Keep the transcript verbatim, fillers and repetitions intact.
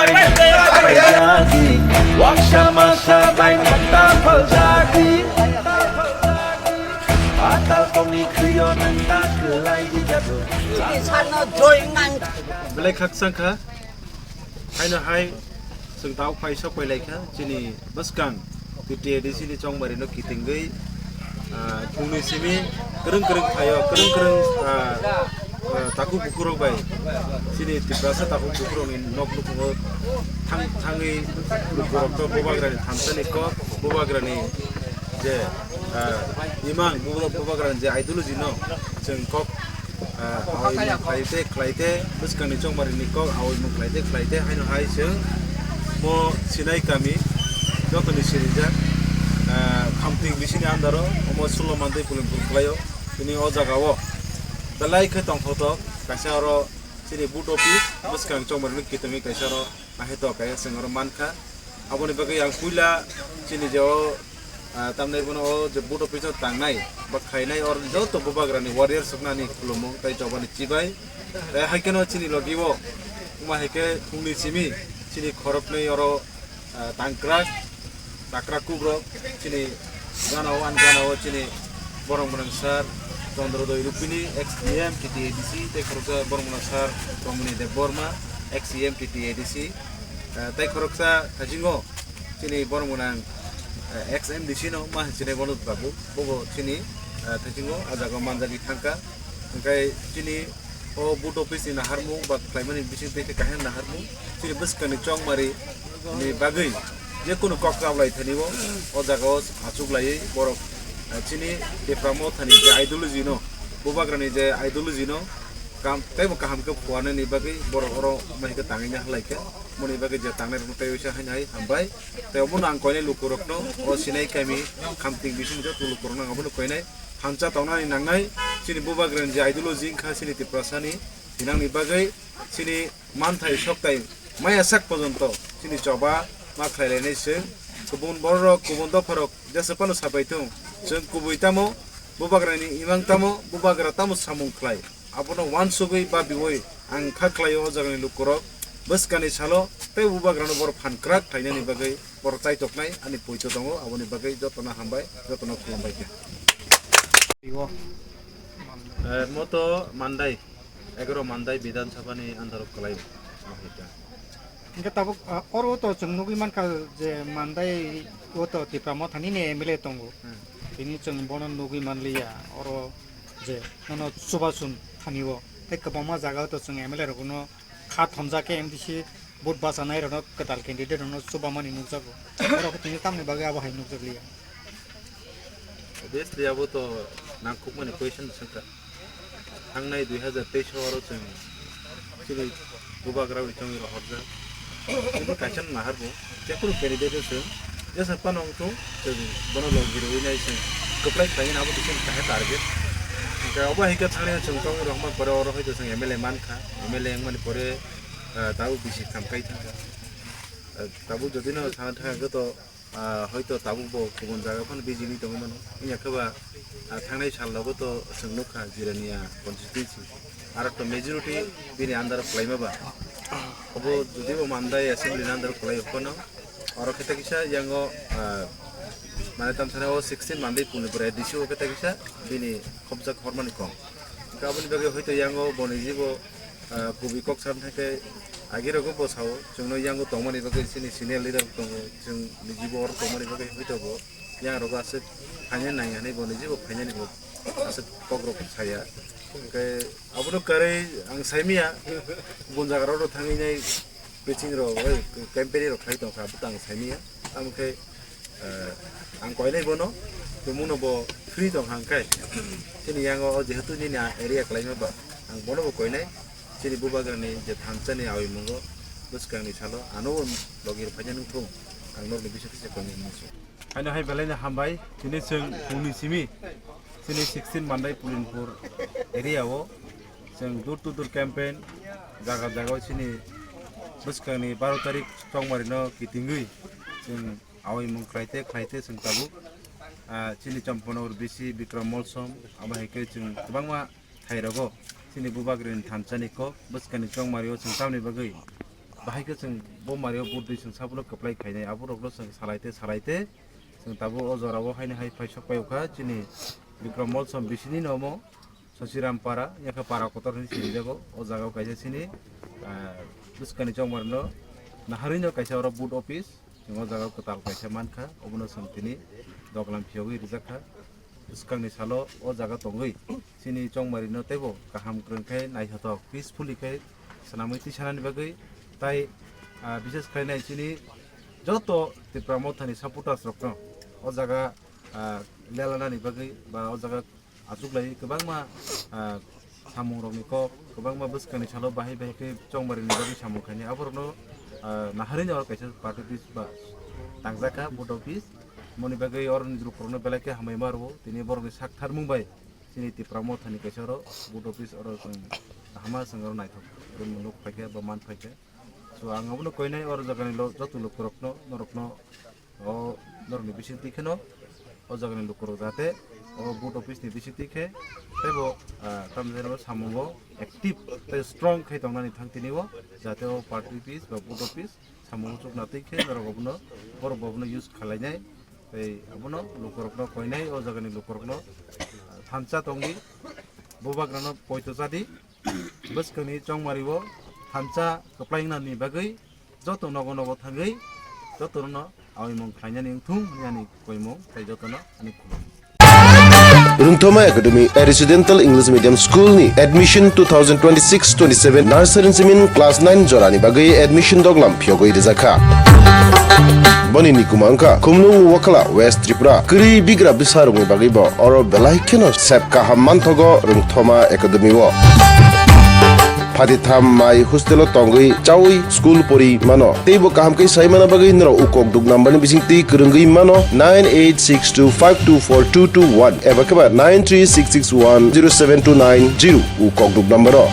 Jadi, waksa masa bai mata paljadi. Patal kongni khrio nang tak kelai di jadu. Ini sana joy ngang. Belai khak sangkha. Haino hai, chwng tao phai sok pai lai kha, chini bwskang T T A D C ni chongmari no kitingwi, ah, phungni simi kwrwng kwrwng phaio, kwrwng kwrwng, ah, ah, takhuk bukhurok bai, chini Tiprasa takhuk bukhurokni nok nukhungo thang-, thangwi lukurokno Bubagrani thamsani kok, Bubagrani je, ah, imang, Bubagrani je ideology no chwng kok Ah, awi mung khlai te khlai te, bwskangni chongmari ni kok awi mung khlai te khlai te, haino hai chwng mo sinai kami jotoni sirijak, ah, Khamting bisini andaro omo Sulo Mandwi Pulimpur khlaio. Tini o jaga o belai khe tongthotok kaisa oro chini board office bwskang chongmari ni kitingwi kaisa oro. Ahai to kaya chwng oro mankha. Aboni bagwi ang puila chini je o, ah, tamni bono o je board office o tangnai ba khainai or joto Bubagrani warrior suknani khulumung tei chobani chibai. Tei hai kheno chini logi o wngma hai khe phungni simi chini khoroknwi oro, ah, tangkrak, takra kubrok chini gana o, ani gana o chini borok mwnang sir Chandrodoi Rupini, ex D M T T A D C, tei khoroksa borok mwnang sir Tomoni Debbarma, ex E M T T A D C. Ah, tei khoroksa thaisingo chini borok mwnang, ah, ex M D C no ma hinwi sinai bono babu, bobo chini, ah, thaisingo ah jaga o manjagwi thangkha. Hwnkhe chini o board office ni naharmung ba khlaimani bising tei khe kaisa naharmung chini bwskangni chongmari ni bagwi jekunu kok chablai thani o, o jaga o achuklaiwi borok, ah, chini Tipra Mothani je ideology no, Bubagrani je ideology no kam teibo kaham khe phuarnani bagwi borok oro mai khe tangwi halai kha. Moni bagwi je tangnai rokno tei waisa haino hai hambai. Tei obono ang koinai lukurokno o sinai kami Khamting bising joto lukurokno ang abono koinai thansa tongnani nangnai. Chini Bubagrani je ideology wngkha chini Tiprasani thinangni bagwi chini manthai soktai maya sak pojonto chini choba ma khlai lainai chwng. Kubun bororok, kubun dopharok jesa phano sapai thung, chwng kubui tamo, Bubagrani imang tamo, Bubagra tamo samung khlai. Abono uansugwi ba biui ang kha khlaio o jagani lukurok bwskani salo tei Bubagrano borok phan kwrak khlainani bagwi borok chaitoknai ani poito tongo, aboni bagwi jotono hambai, jotono khulumbai kha. Iwo. Eh, moto Mandai, egaro Mandai Bidhan Sabha ni andaro kwlai o, mohita. Hingke tabuk, ah, oro to chwng nugwi mankha je Mandai o to Tipra Mothani ni M L A tongo. Hmm. Tini chwng bono nugwi manliya, oro je nono chubachu thani o. Tei kwbangma jaga o to chwng M L A rokno kha thomjak khe M D C vote bachanai rokno kwtal candidate rokno chubamani nukjago. Oro khe tini tamni bagwi abo hai nukjakliya. Obviously, abo to nangkukmani question swngkha. Thangnai dui hazar teis o oro chwng chini Bubagra bai chongwi rohorjak. Chini kaisa nahar bo, jekunu candidate o chwng jesa phano wngthung, chwng bono logi rwui nai chwng kwplai khlainani abo khe chini kaisa target. Hwnkhe obo hai khe thangnai chwng chongwi rohorma pore oro hai to chwng M L A mankha, M L A wngmani pore, ah, tabuk bisi kam kai thangkha. Ah, tabuk jodi no sana thangkha khe to Ah, hoito tabuk bo kubun jaga phano bijigwi tongwi mano. Wngya khe ba, ah, thangnai sal logo to chwng nukha Jirania constituency. Aro to majority bini under o kwlaima ba. Obo jodi bo Mandai assembly ni under o kwlai phano, oro khe ta kisa yango, ah, mane tamsana o sixteen Mandai Punipur A D C o khe ta kisa bini khopjak hormani kong. Hwnkhe aboni bagwi hoito yango bo nijibo, ah, kubui kok sam thangkhe agi rogo bo sao, chwngno yango tongmani bagwi chini senior leader tongo, chwng nijibo oro tongmani bagwi hoito bo yang rogo aswk phaina nang hinwi bo nijibo phainani bo aswk kok rok saya. Hwnkhe abono kwrwi ang saimanya, bun jaga rok thangwi nai. Pitching rok, oi, campaign rok khlai tongkha, abo tang saimanya. Tamo khe, eh, ang koinai bono, tumungno bo free tongkha hwnkhe. Chini yango o jehetu nini a-, area kwlaima ba, ang bono bo koinai. Chini Bubagrani je thansa ni awi mungo, bwskangni salo, ano bo logi rwphaina nukthung, ang norokni bisingtwi se koinai hinwi se. Haino hai belai no hambai, tini chwng phungni simi, chini sixteen Mandai Pulinpur area o, chwng door to door campaign, jaga jaga o chini bwskangni baro tarik chongmari no kitingwi, chwng awi mung khlai te khlai te chwng tabuk, ah, chini Champanagar B C Bikram Molsom, abo hai khe chwng kwbangma thai rogo chini Bubagrani thansa ni kok bwskangni chongmari o chwng tamni bagwi Bahai khe chwng bo mario buddi chwng sabulo kwplai khainai, aborokno chwng salaite salaite chwng tabuk o jorao haino hai phai sok paio kha chini Bikram Molsom bisini nomo Sosiram Para, yakhe Para Kotor hinwi sinijago. O jagao kaisa chini, ah, bwskangni chongmarino naharwino kaisa oro booth office, chwng o jagao kwtal kaisa mankha, obono chwng tini doglam phiyogwi rijakkha. Bwskangni salo o jaga tongwi chini chongmarino teibo kaham kwrwng khe naithothok peacefully khe swnamwi tisanani bagwi tai, ah, bises khlainai chini joto Tipra Mothani supporters rokno o jaga, ah, lelanani bagwi ba o jaga achuklai kwbangma, ah, samungrokni kok, kwbangma bwskangni salo bahai bahai khe chongmarini bagwi samung khainai. Aborokno, ah, naharwino oro kaisa party office ba tangjakha, booth office. Moni bagwi oroni lukurokno belai khe hambai ma rwo. Tini borokni sak tharmung bai chini Tipra Mothani kaisa oro booth office oro chwng kahama chwng oro naithok oro nuk phaikha ba man phaikha. So ang abono koinai oro jagani lo-, joto lukurokno, norokno, o norokni bisingtwi kheno o jagani lukurok jahate o booth office ni bisingtwi khe teibo, ah, tamjani samungo active tei strong khe tongnani thang tini o, jahate o party office ba booth office samungo chukna twi khe norok abono, borok bo abono use khwlainai. Tei abono lukurokno koinai o jagani lukurokno, ah, thansa tongdi, bubagrano poito chadi. Bwskangni chongmario thansa kwplai wngnani bagwi joto nogo nogo thangwi jotono awimung khlainani wngthung hwnwi ani koimung tei jotono ani khulum. Rungthoma Academy, a residential English medium school ni admission two thousand twenty-six twenty-seven nursery simin class nine jorani bagwi admission doglam phiyogwi rijakha. Boni nikuma wngkha Khumlung Wakhala, West Tripura. Kwrwi bigra bwsarokni bagwibo oro belai kheno sep kaham manthogo Rungthoma Academy o. Phatitham mai hostel o tongwi chawi school pori mano. Teibo kaham khe sai mana bagwi norok ukok duk number ni bisingtwi kwrwngwi mano nine eight six two five two four two two one eba khe ba nine three six six one zero seven two nine zero ukok duk number o.